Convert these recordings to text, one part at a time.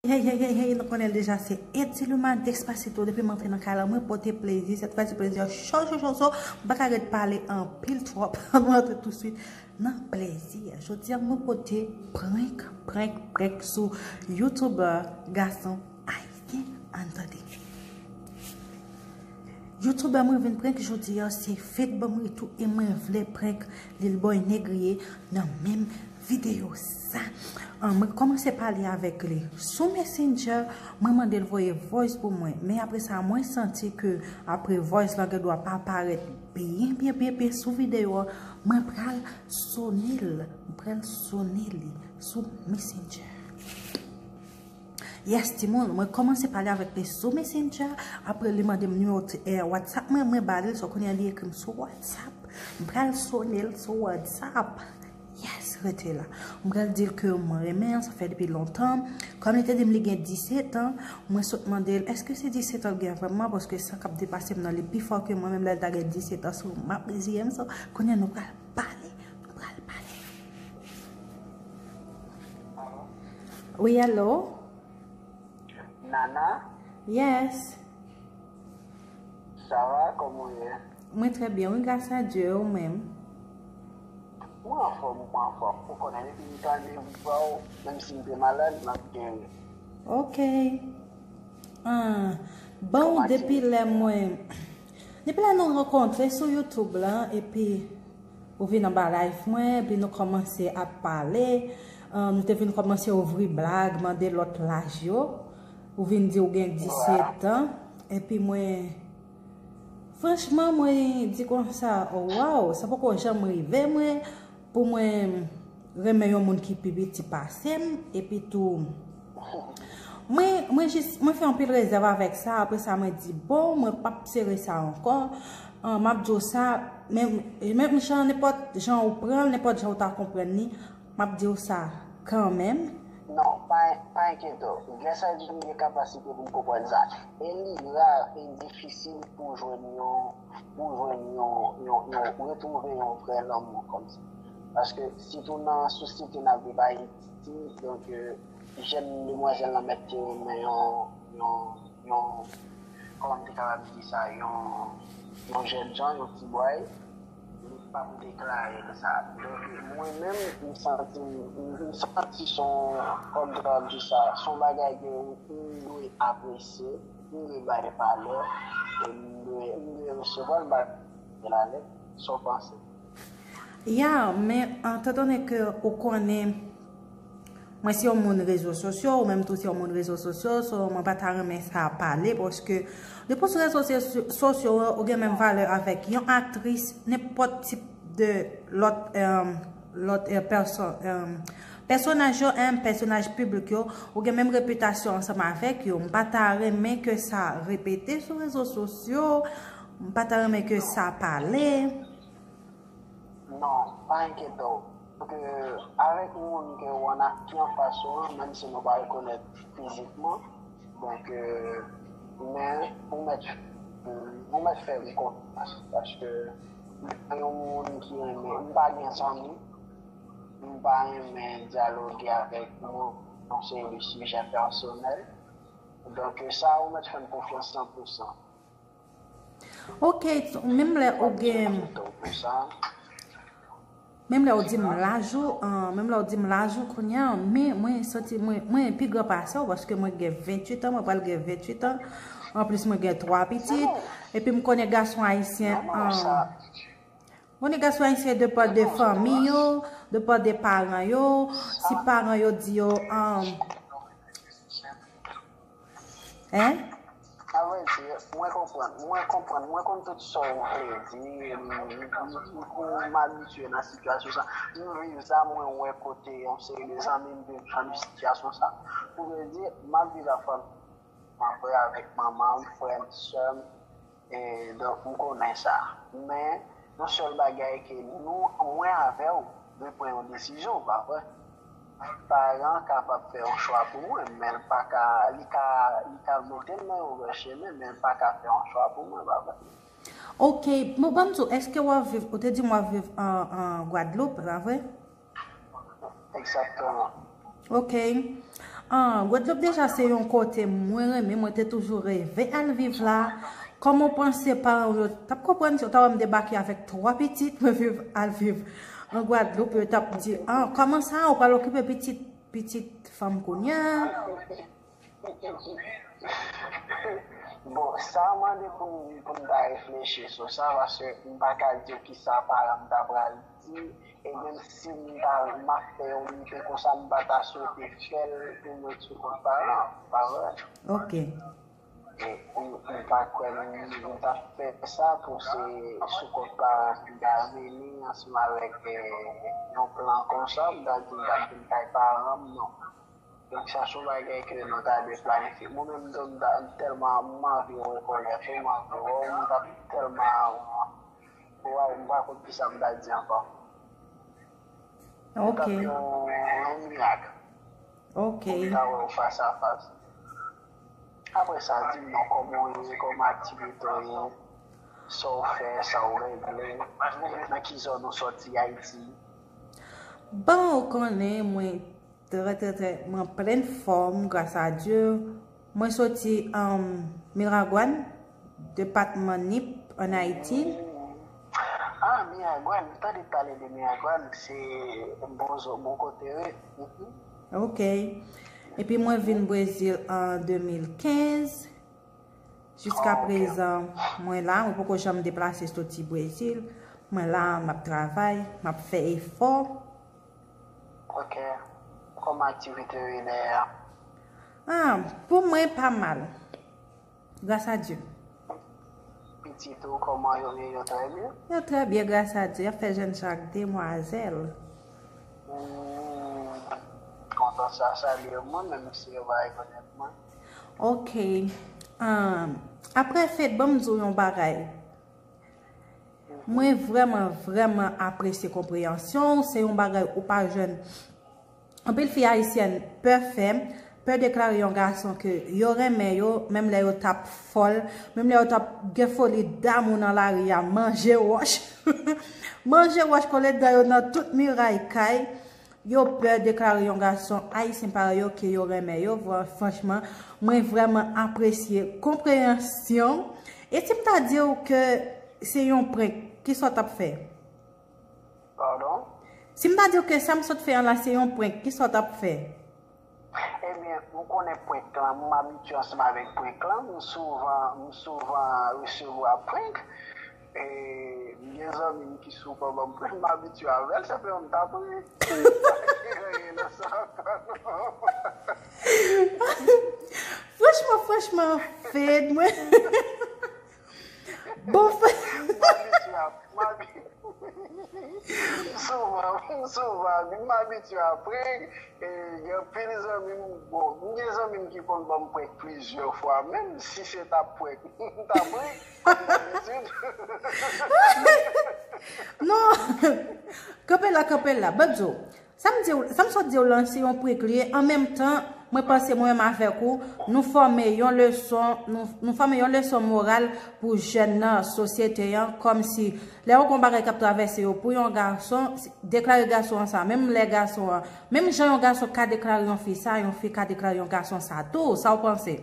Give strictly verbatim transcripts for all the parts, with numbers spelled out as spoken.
Hey, hey, hey, hey, nou konnen l deja, se Eddy Luma Despacito. Depi m antre nan kay la, mwen pote plezi. Sèt fwa, se plezi cho, cho, cho, cho. M pa ka ret pale anpil twòp. Nou antre touswit nan plezi. Jodi a, mwen pote prank, prank, prank sou YouTuber gason ayisyen. Ann tande. YouTuber mwen vin prank jodi a, se Fed Banm Retou e mwen vle prank Lil Boy Negriye nan menm videyo sa. Ah, mwen kòmanse pale avèk li sou Messenger, mwen mande l voye voice pou mwen. Men apre sa, mwen santi ke apre voice lan gendwa pa parèt byen, byen, byen, byen sou videyo a, mwen pral sone l, mwen pral sone li sou Messenger. Yes, timoun, mwen kòmanse pale avèk li sou Messenger. Apre, li mande m nimewo t-, eh, WhatsApp mwen, mwen ba li l, so kounye a li ekri m sou WhatsApp. M pral sone l sou WhatsApp. Yes, rete la. M pral di l ke mwen renmen l, sa fè depi lontan. Kòm li te di m li gen disèt an, mwen sot mande l, èske se disèt an l gen vrèman? Paske san k ap depase m nan, li pi fò ke mwen, menm lè l ta gen disèt an, so m ap reziye m, so kounye a nou pral pale, nou pral pale. Wi, alo? Nana? Yes. Sa va, kòman w ye? Mwen trè byen, wi, gras a Dye, ou menm? Mwen anfòm, mwen anfòm. Ou konnen, depi m tande vwa w, menm si m te malad, m ap geri. Ok. Ah, bon, depi lè mwen, depi lè nou rankontre sou YouTube la, epi ou vin anba live mwen, epi nou kòmanse ap pale. Ah, nou te vin kòmanse ouvri blag, mande lòt laj yo. Ou vin di ou gen disèt an. Epi mwen, franchman, mwen di konsa, oh, waw, sa poko janm rive mwen pou mwen renmen yon moun ki pi piti pase m. Epi tou, mwen, mwen jis, mwen fè anpil rezèv avèk sa. Apre sa, mwen di, bon, mwen p ap sere sa ankò. Ah, m ap di w sa, men, menm jan, nenpòt jan ou pran l, nenpòt jan ou ta konprann li, m ap di w sa kanmenm. Non, pa, pa enkyete w. Gras a Dye, m gen kapasite pou m konprann sa. E li ra, e difisil pou w jwenn yon, pou w jwenn yon, yon, yon, retwouve yon vrè lanmou kòmsa. Paske sitou nan sosyete n ap viv Ayiti, donk, euh, jèn demwazèl lan mèt te renmen yon, yon, yon, kòman m te kapab di sa, yon, yon jèn jan, yon ti bòy, li p ap deklare l sa. Donk, mwen menm, m santi, m, m santi s on, kòman m te kapab di sa, s on bagay ke m dwe apresye, m dwe bay valè, e m dwe, m dwe resevwa l, m pa dwe la lèt, sa w panse? Ya, men, etandone ke ou konnen, mwen se yon moun rezo sosyo, ou menm tou se yon moun rezo sosyo, so mwen pa ta renmen sa pale, paske depi w sou rezo sosyo, sosyo, ou gen menm valè avèk yon aktris, nenpòt tip de lòt, eh, lòt, eh, pèsòn, eh, pèsonaj yo, eh, pèsonaj piblik yo, ou gen menm repitasyon ansanm avèk yo. M pa ta renmen ke sa repete sou rezo sosyo, m pa ta renmen ke sa pale. Non, pa enkyete w. Paske avèk moun ke w ann a-, ki anfas ou an, menm si nou pa rekonèt fizikman, donk, euh, men ou mèt, ou mèt fè li konfyans. Paske m pa yon moun ki renmen, m pa gen zanmi, m pa renmen dyaloge avèk moun, yon seri de sijè pèsonèl. Donk, sa ou mèt fè m konfyans san pou san. Ok, menm lè ou gen, menm lè ou di m laj ou, ah, menm lè ou di m laj ou kounye a, men mwen santi mwen, mwen pi gran pase w, paske mwen gen venntuit an, mwen pral gen venntuit an. Anplis, mwen gen twa pitit. Epi m konnen gason ayisyen, ah, m konnen gason ayisyen de pa de fanmi yo, de pa de paran yo, si paran yo di yo, ah, Hein? A vrè di, mwen konprann, mwen konprann, mwen konn tout sa w vle di, m, m, m, m abitye nan sitiyasyon sa. M viv sa, mwen wè kote yon seri de zanmi m viv jan de sitiyasyon sa. Pou vrè di, m ap viv ak fanmi m, frè avèk manman m, frè m, sè m, E, donk, m konnen sa. Men, yon sèl bagay ke nou, mwen avè w, dwe pran yon desizyon, pa vre? Paran kapab fè yon chwa pou mwen, men l pa ka, li ka, li ka mete m nan yon vrè chemen, men l pa ka fè yon chwa pou mwen, pa vre? Ok, bon, ban m di w, èske w ap viv, ou te di m w ap viv an, an Gwadloup, pa vre? Egzakteman. Ok. An, Gwadloup deja se yon kote mwen renmen, mwen te toujou reve al viv la. Kòman w panse paran w yo t ap konprann si yo ta wè m debake avèk twa pitit, mwen viv al viv an Gwadloup, yo t ap di, "An, kòman sa, ou pral okipe pitit, pitit fanm kounye a?" Bon, sa mande pou m pou m ta reflechi sou sa, paske m pa ka di w kisa paran m ta pral di, e menm si m ta m ap fè yon lide konsa, m pa ta swete fè l pou mwen sou kont paran, pa vre? Ok. E m m pa kwè m m t ap fè sa pou se sou kont paran m ta vini ansanm avèk eh, yon plan konsa, m ta di m t ap vin kay paran m, non. Donk sa se yon bagay ke nou ta dwe planifye. Mwen menm tou m ta- m tèlman m anvi rekonèt ou, m anvi wè w, m t ap tèlman waw, m pa konn kisa m ta di ankò. M t Ok, ap yon yon mirak ok. pou m ta wè w fas a fas. Apre sa, di m non, kòman w ye, kòman aktivite w ye, sa w fè, sa w regle, nan ki zòn ou sòti Ayiti. Bon, ou konnen mwen trè, trè, trè, mwen plen fòm, gras a Dye. Mwen soti um, Miragwàn, depatman Nip, an Ayiti. Ah, Miragwàn, m tande pale de Miragwàn, se bon, zo- bon kote, wi. Mhm. Ok. Epi mwen vin Brezil an de mil kenz. Jiska Ah, ok. Prezan, mwen la, mwen poko janm deplase soti Brezil. Mwen la, m ap travay, m ap fè efò. Ok. Kòman aktivite yo ye dèyè a? Ah, pou mwen, pa mal. Gras a Dye. Pitit ou, kòman yo ye? Yo trè byen? Yo trè byen, gras a Dye. Y ap fè jèn chak demwazèl. Hmm, kontan sa, salye mwen, menm si yo pa rekonèt mwen. Ok. Um, apre fèt, ban m di w yon bagay. Mwen vrèman, vrèman apresye konpreyansyon w. Se yon bagay ou pa jwenn. Anpil fi ayisyèn pè fè, pè deklare yon gason ke yo renmen yo, menm lè yo t ap fòl, menm lè yo t ap gen foli damou nan lari a, manje wòch. Manje wòch, kole dan yo nan tout miray kay. Yo pè deklare yon gason ayisyen parèy yo ke yo renmen yo. Vra- Franchman, mwen vrèman apresye konpreyansyon w. E si m ta di w ke se yon prank, kisa w t ap fè? Pardon? Si m ta di w ke sa m sot fè an la se yon prank, kisa w t ap fè? Ebyen, m konnen prank lan, m abitye ansanm avèk prank lan, m souvan, m souvan resevwa prank. E, m gen zanmi m ki souvan ban m prank, m abitye avè l, se prank m t ap ri. Pa gen anyen nan sa ankò, non. Franchman, franchman, Fed, mwen. Bon, Fed. M abitye a, m abi- M souvan, m souvan, m abitye a prank. E, gen anpil zanmi m, bon, m gen zanmi m ki konn ban m prank plizyè fwa, menm si se t ap prank, m t ap ri, kòm dabitid. Non. Kanpe la, kanpe la. Bandzo, sa m di w, sa m sot di w lan, se yon prank li ye. An menm tan, mwen panse mwen menm avèk ou, nou fòme yon leson, nou, nou fòme yon leson moral pou jèn nan sosyete an, kòmsi lè yo gen yon bagay k ap travèse yo pou yon gason, deklare gason an sa, menm lè gason an, menm jan yon gason ka deklare yon fi sa, yon fi ka deklare yon gason sa tou. Sa w panse?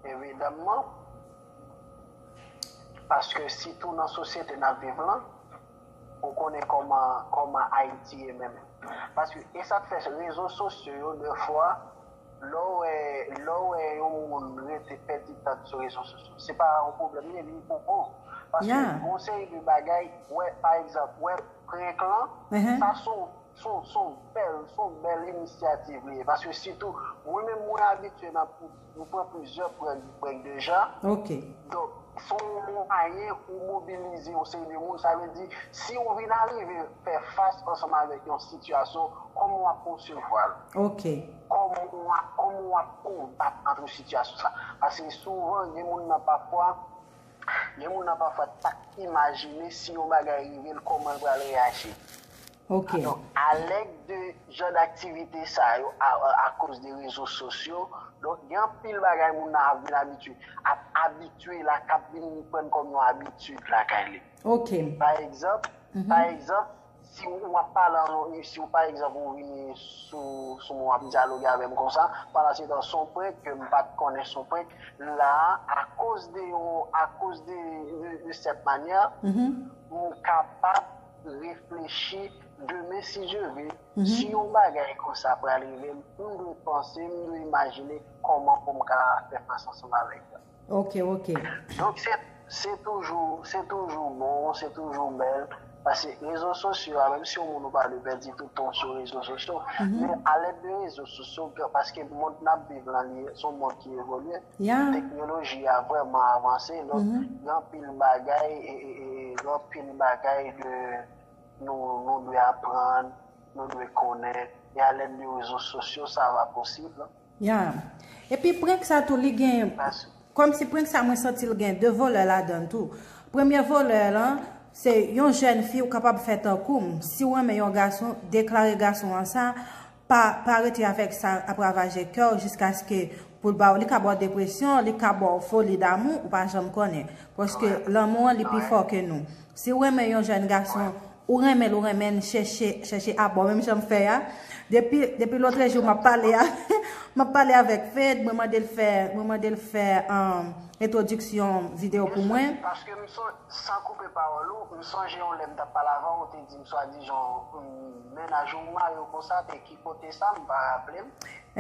Evidamman. Paske sitou nan sosyete n ap viv lan, ou konnen kòman, kòman Ayiti ye menm. Paske e sa k fè rezo sosyo yo, dèfwa, lè w wè, lè w wè yon moun rete pèdi tan sou rezo sosyo, se pa yon pwoblèm li ye, li poko. Paske Yeah. Gon seri de bagay, wè, pa egzanp, wè prank lan, Mhm. sa se yon, se yon, se yon bèl, se yon bèl inisyativ li ye. Paske sitou, mwen menm, mwen abitye nan pou, pou pran plizyè prank, prank deja. Ok. Donk, se yon mwayen ou mobilize yon seri de moun. Sa vle di, si w vin arive fè fas ansanm avèk yon sitiyasyon, kòman w ap konsevwa l? Ok. Kòman w ap, kòman w ap konbat antre sitiyasyon sa? Paske souvan, gen moun nan pafwa, gen moun nan pafwa t ap imajine si yon bagay rive l, kòman l pral reyaji. Ok. Donk, alèk de jan daktivite sa yo, a, a, akoz de rezo sosyo, donk, gen anpil bagay moun nan ap vin abitye, ap abitye la, k ap vin pran kòm yon abitid lakay li. Ok. Pa egzanp, Mhm. pa egzanp, Si w ap pale an, si w pa egzanp ou vini sou, sou mwen w ap dyaloge avè m konsa, pa la se tan son prank ke m pa t konnen son prank, la a, akoz de yon, akoz de, de, de sèt manyè, m kapab reflechi demen si Dye vle, si yon bagay konsa pral rive m, m dwe panse, m dwe imajine kòman pou m ka fè fas ansanm avèk sa. Ok, ok. Donk se se toujou se toujou bon, se toujou bèl. Paske rezo sosyo a, menm si yon moun ou pa dwe pèdi tout tan sou rezo sosyo, men alèd de rezo sosyo, paske mond n ap viv lan li se yon mond ki evolye, teknoloji a vrèman avanse, donk gen anpil bagay e, e, e, gen anpil bagay de nou, nou dwe aprann, nou dwe konnen, e alèd de rezo sosyo sa va posib. Ya. Epi prank sa tou li gen, kòmsi prank sa mwen santi l gen de volè ladan l tou. Premye volè lan, se yon jèn fi ou kapab fè tankou m. Si w renmen yon gason, deklare gason an sa, pa, pa rete avèk sa ap ravaje kè w jiskaske pou l ba w, li ka ba w depresyon, li ka ba w foli damou, ou pa janm konnen. Paske lanmou an li pi fò ke nou. Si w renmen yon jèn gason, ou renmen l, ou renmen l, chèche, chèche a bon, menm jan m fè a. Depi, depi lòtrejou m ap pale a, m ap pale avèk Fed, mwen mande l fè, mwen mande l fè um, entwodiksyon videyo pou mwen. Paske m son, san koupe pawòl ou, m sonje yon lè m t ap pale avè w, ou te di m swadizan mennaj ou mari w konsa, te ki kote sa, m pa raple m.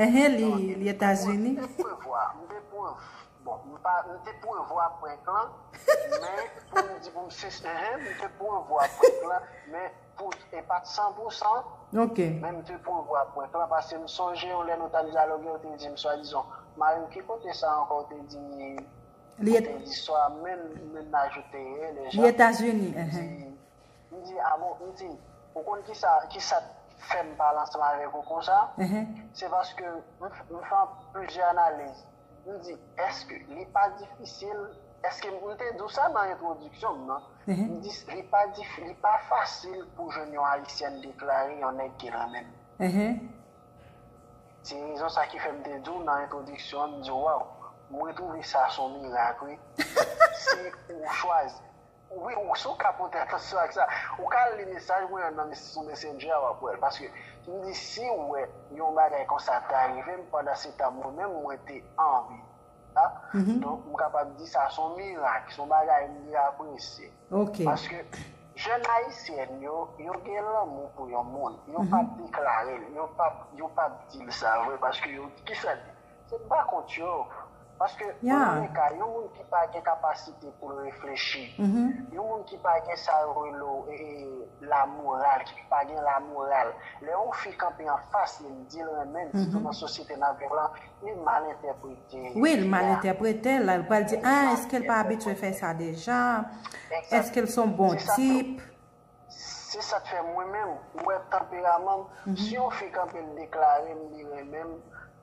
Enhen, li, li Etazini. M te prevwa, m te prevwa. Bon, m pa, m te prevwa prank lan, men pou m di pou m se, enhen, m te prevwa prank lan, men pou, e pa t san pou san, Ok. men m te prevwa prank lan, paske m sonje yon lè nou t ap dyaloge, ou te di m swadizan, mari w ki kote sa ankò, ou te di, Li ou te di swa menm, menm mennaj ou te ye, Li Etazini, enhen. M di, a bon, m di, ou konn kisa, kisa fè m pale ansanm avèk ou konsa? Se paske m, m fè plizyè analiz. M di, èske li pa difisil? Èske m te di w sa nan entwodiksyon m nan? M di, li pa dif, li pa fasil pou jwenn yon ayisyèn deklare yon nèg ki renmen m. Se rezon sa ki fè m te di w nan entwodiksyon an, m di w, waw, mwen twouve sa se yon mirak, wi. Si ou chwazi, wi, ou, si w ka pote atansyon ak sa, ou ka al li mesaj mwen an nan mes, sou Messenger a, w ap wè l. Paske m di, si w wè yon bagay konsa ta rive m, pandan se tan mwen menm, mwen te anvi. Donk, m kapab di sa se yon mirak, se yon bagay m te apresye. Ok. Paske jèn ayisyèn yo, yo gen lanmou pou yon moun. Yo p ap deklare l, yo p ap, yo p ap di l sa vre, paske yo, kisa l ye? Se pa kont yo. Paske, Ya. Nan ka, yon moun ki pa gen kapasite pou l reflechi, yon moun ki pa gen sa yo rele, e, e, lamoral, ki pa gen lamoral, lè yon fi kanpe anfas li, l di l renmen l, sitou nan sosyete n ap viv lan, li mal entèprete. Wi, l mal entèprete l, l pral di, ah, èske l pa abitye fè sa deja? Èske l se yon bon tip? Se sa k fè mwen menm, ou wè tanperaman m, si yon fi kanpe l deklare m li renmen m,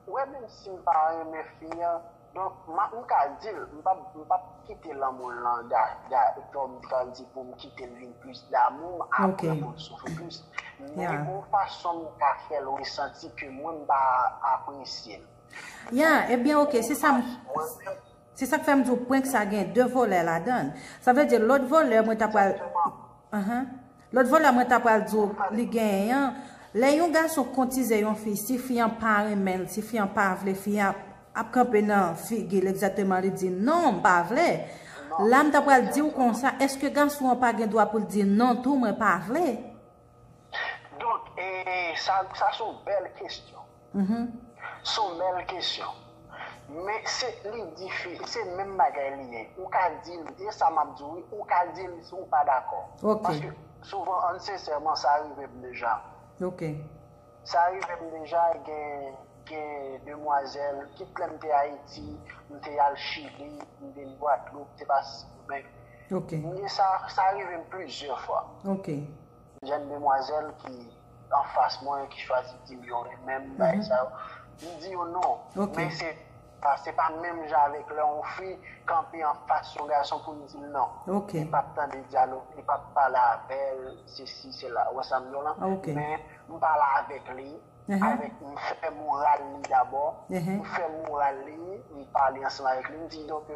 ou wè menm si m pa renmen fi an, donk m ap, m ka di l, m p ap, m p ap kite lanmou l lan ga, ga, kòm m ka di pou m kite l vin plis damou m, apre pou l soufri plis. Men gen yon fason m ka fè l resanti ke mwen m pa apresye l. Ya, ebyen, ok, se sa m, se sa k fè m di w prank sa gen de volè ladan l. Sa vle di, lòt volè, mwen ta pral, anhan. Lòt volè, mwen ta pral di w li genyen an. Lè yon gason koutize yon fi, si fi an pa renmen l, si fi an pa vle, fi an ap kanpe nan figi l egzakteman, li di, non, m pa vle. La, m ta pral di w konsa, èske gason an pa gen dwa pou l di, non, tou, mwen pa vle? Donk, e, sa, sa se yon bèl kesyon. Se yon bèl kesyon. Men se, li difi, se menm bagay li ye. Ou ka di l, e sa m ap di w, wi, ou ka di l si w pa dakò. Ok. Paske souvan, ann sensèman, sa rive m deja. Ok. Sa rive m deja, gen, gen demwazèl, kit lè m te Ayiti, m te al Chili, m vin Gwadloup, m te pase Sendomeng. Ok. Men sa, sa rive m plizyè fwa. Ok. Jèn demwazèl ki anfas mwen, ki chwazi di m yo renmen m, bagay sa yo. M di yo non. Ok. Men se pa, se pa menm jan avèk lè yon fi kanpe anfas yon gason pou l di l non. Ok. Li p ap tande dyalòg, li p ap pale avè l, sesi, sela. Ou wè sa m di w lan? Ok. Men m pale avèk li, avèk, m fè moral li dabò. M fè moral li, m pale ansanm avèk li, m di, donk,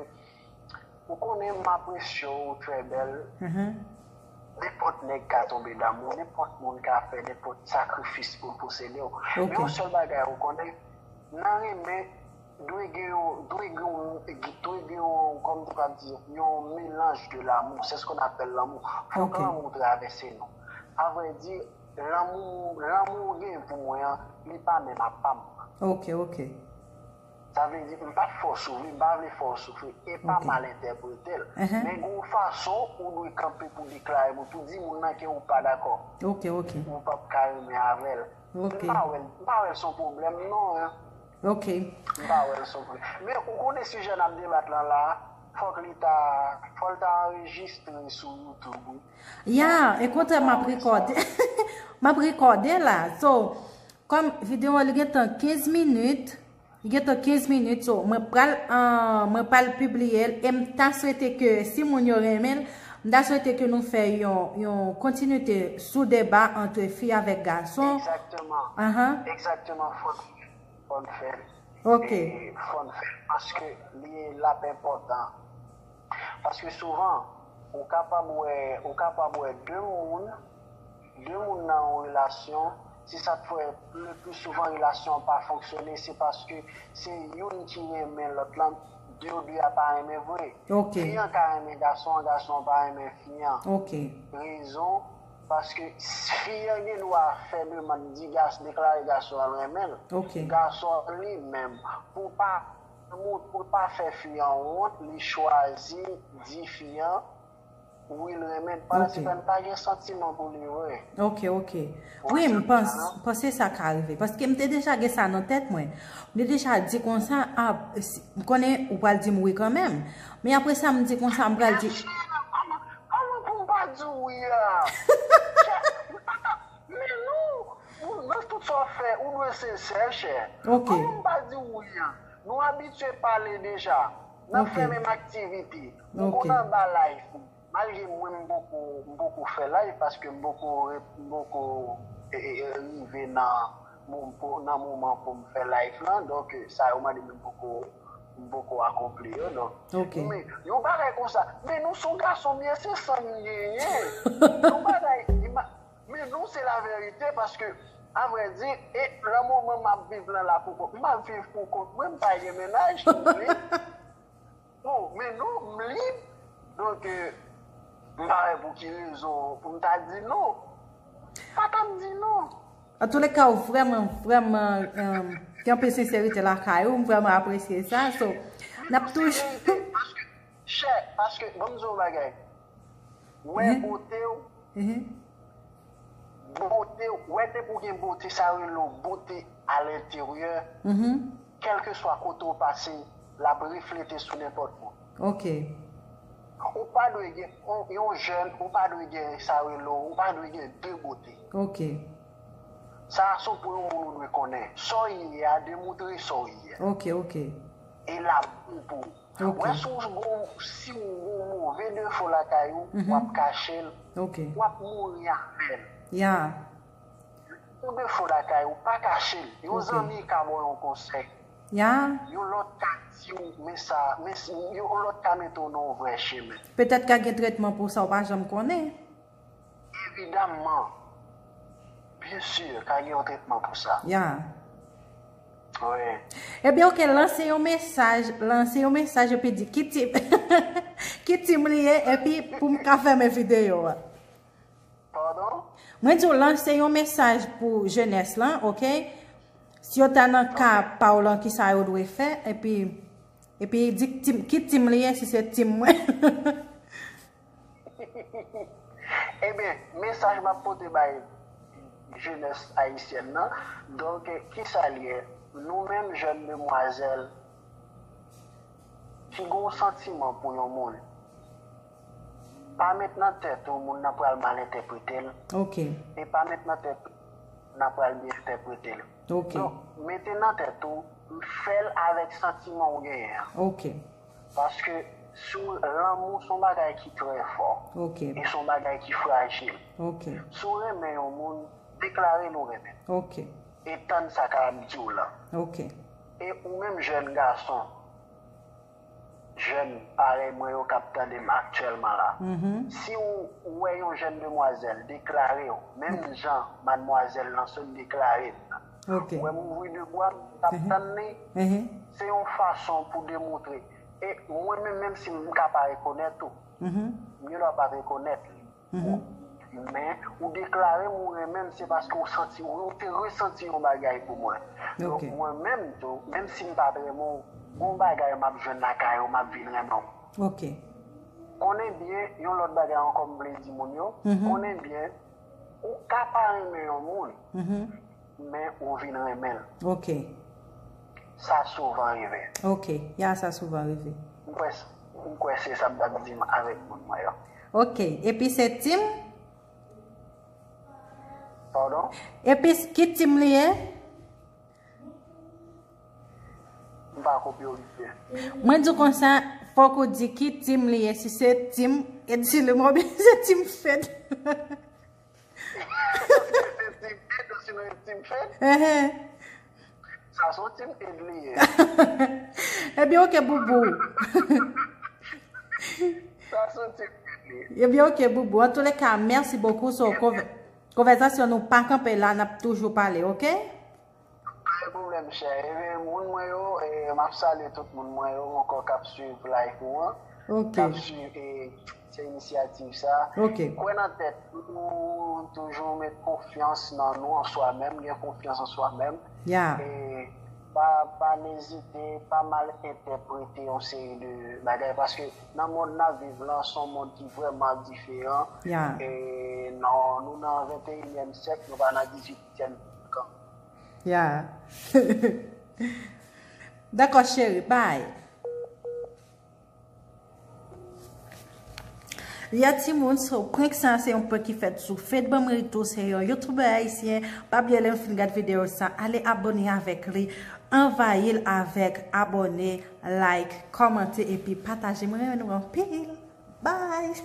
ou konnen m apresye w, ou trè bèl. Nenpòt nèg ka tonbe damou, nenpòt moun ka fè nenpòt sakrifis pou l posede w. Men yon sèl bagay ou konnen, nan renmen, dwe gen yon, dwe gen yon, dwe gen yon, kòm nou ka di, yon mélange de l'amour. C'est ce qu'on appelle l'amour. Fòk lanmou travèse nou. Avrèdi, lanmou, lanmou ou gen pou mwen an, li pa menm ak pa m. Ok, ok. Sa vle di, m p ap fè w soufri, m pa vle fè w soufri, e pa mal entèprete l. Men gen yon fason ou dwe kanpe pou deklare moun, pou di moun nan ke ou pa dakò. Ok, ok. Ou p ap ka renmen avè l. Ok. M pa wè l, m pa wè l se yon pwoblèm, non, hein. Ok. M pa wè l se yon pwoblèm. Men ou konnen sijè n ap debat lan la, fòk li ta, fòk l ta anrejistre sou YouTube, wi. Ya, e kontrè, m ap rekòde. M ap rekòde la. So, kòm videyo an, li gen tan kenz minit, li gen tan kenz minit, so, mwen pral, ah, mwen pral pibliye l, e m ta swete ke si moun yo renmen l, m ta swete ke nou fè yon, yon kontinite sou deba ant fi avèk gason. Egzakteman. Ahan. Egzakteman, fò n, fò n fè l. Ok. E fò n fè l, paske li, l ap enpòtan. Paske souvan, ou kapab wè, ou kapab wè de moun, de moun nan yon relasyon, se sa k fè le pli souvan relasyon an pa fonksyone, se paske se youn ki renmen lòt lan, de yo de a pa renmen vre. Ok. Fi an ka renmen gason an, gason an pa renmen fi an. Ok. Rezon, paske fi an gen dwa fè demann, di gas-, deklare gason an renmen l. Ok. Gason an li menm, pou pa, pou pa fè fi an wont, li chwazi di fi an wi, l renmen l, pandan se tan li pa gen santiman pou li vre. Ok, ok. Wi, m pans-, panse sa ka rive. Paske m te deja gen sa nan tèt mwen. M te deja di konsa, ah, si, m konnen ou pral di m wi kanmenm. Men apre sa, m di konsa, m pral di. Kòman, kòman pou m pa di w wi a? Men non, ou, nan tout sa w fè, ou dwe sensè, chè. Ok. Kòman m pa di w wi a? Nou abitye pale deja. N ap fè menm aktivite. Ou konn anba live. Malgre mwen m poko, m poko fè live paske m poko re-, m poko, e, e, e, rive nan mo-, po-, nan moman pou m fè live lan, donk, e, sa yo mande m, m poko, m poko akonpli yo, donk. Ok. Men, yon bagay konsa, men nou se yon gason byen, se san m genyen. Yon bagay, ima-, men nou se laverite, paske, avrèdi, e, nan moman m ap viv lan la pou kont, m ap viv pou kont mwen, m pa gen mennaj, li. Bon, men non, m lib. Donk, euh, m pa wè pou ki rezon pou m ta di non. Pa t ap di non. Antouleka, ou vrèman, vrèman, euh, gen anpil senserite lakay ou, m vrèman apresye sa. So, n ap toujou. Senserite, paske, chè, paske, ban m di w yon bagay. Wè bote w, bote, wè depi w gen bote, sa yo rele w bote alenteryè, kèlkeswa kote w pase, l ap reflete sou nenpòt moun. Ok. Ou pa dwe gen, yon, yon jèn, ou pa dwe gen sa yo rele w, ou pa dwe gen de bote. Ok. Sa a se pou yon moun ou dwe konnen. Sa w ye a, demoutre sa w ye a. Ok, ok. E l ap bon pou ou. Ok. Wè si w gon, si w gon move defo lakay ou, w ap kache l, ok, w ap mouri avè l. Ya. Yon defo lakay ou, pa kache l. Yon zanmi ka ba w yon konsèy. Ya. Yon lòt ka di w, men sa, men s-, yon lòt ka mete w nan yon vrè chemen. Petèt ka gen tretman pou sa, w pa janm konnen. Evidamman. Byen si, ka gen yon tretman pou sa. Ya. Wi. Ebyen, ok, lanse yon mesaj, lanse yon mesaj epi di ki team, ki team li ye, epi pou m ka fèmen videyo a. Padon? Mwen di w lanse yon mesaj pou jenès lan, ok? Si yo ta nan ka pa w lan, kisa yo dwe fè, epi, epi di ki team, ki team li ye, si se team mwen. Ebyen, mesaj m ap pote bay jenès ayisyèn nan, donk, kisa l ye? Nou menm jèn demwazèl ki gen yon santiman pou yon moun, pa met nan tèt ou moun nan pral mal entèprete l. Ok. E pa met nan tèt ou moun nan pral byen entèprete l. Ok. Donk, mete nan tèt ou, fè l avèk santiman ou genyen an. Ok. Paske si w, lanmou se yon bagay ki trè fò. Ok. E se yon bagay ki frajil. Ok. Si w renmen yon moun, deklare l ou renmen l. Ok. E tann sa k ap di w lan. Ok. E ou menm jèn gason, jèn parèy mwen yo k ap tande m aktyèlman la. Si w wè yon jèn demwazèl deklare w, menm jan madmwazèl lan sot deklare m nan, Ok. Ou wè m ouvri de bwa m, m t ap tann li, se yon fason pou demontre. E mwen menm, menm si m ka pa rekonèt ou, m gen dwa pa t rekonèt li. Men, ou deklare m ou renmen m, se paske ou santi, ou te resanti yon bagay pou mwen. Donk, mwen menm tou, menm si m pa t renmen w, gon bagay m ap jwenn lakay ou, m ap vin renmen w. Ok. Konnen byen, yon lòt bagay ankò m vle di moun yo, konnen byen, ou ka pa renmen yon moun, men ou vin renmen l. Ok. Sa souvan rive. Ok. Ya, sa souvan rive. M kwè, m kwè se sa m t ap di m avèk moun mwen yo. Ok. Epi se Tim? Padon? Epi s- ki Tim li ye? M pa kopye w byen. Mwen di w konsa, fòk ou di ki Tim li ye, si se Tim, e di li mwen se Tim Fed. Se Tim Ed, osinon e Tim Fed? Ehe. Sa se yon Tim Ed li ye. Ebyen, ok, boubou. Sa se yon Tim Ed li ye. Ebyen, ok, boubou. An tou le ka, mèsi bokou. So, konvè- konvèsasyon nou pa kanpe la, n ap toujou pale, ok? Pa gen pwoblèm, chè. Ebyen, moun mwen yo, e, m ap salye tout moun mwen yo ankò k ap swiv live ou an. Ok. K ap swiv, e, se inisyativ sa. Ok. Kwè nan tèt nou, toujou met konfyans nan nou an swa menm, gen konfyans an swa menm. Ya. E pa, pa nezite, pa mal entèprete yon seri de bagay, paske nan mond n ap viv lan, se yon mond ki vrèman diferan. Ya. E non, nou nan venteyinyèm syèk, nou pa nan dizuityèm syèk an. Ya. Dakò, cheri, bye. Ya timoun, so prank sa se yon prank ki fèt sou Fed Banm Rito, se yon youtubè ayisyen. Pa bliye lè nou fin gad videyo sa, ale abòne avèk li, anvayi l avèk abòne, like, kòmante epi pataje. Mwen renmen nou anpil. Bye.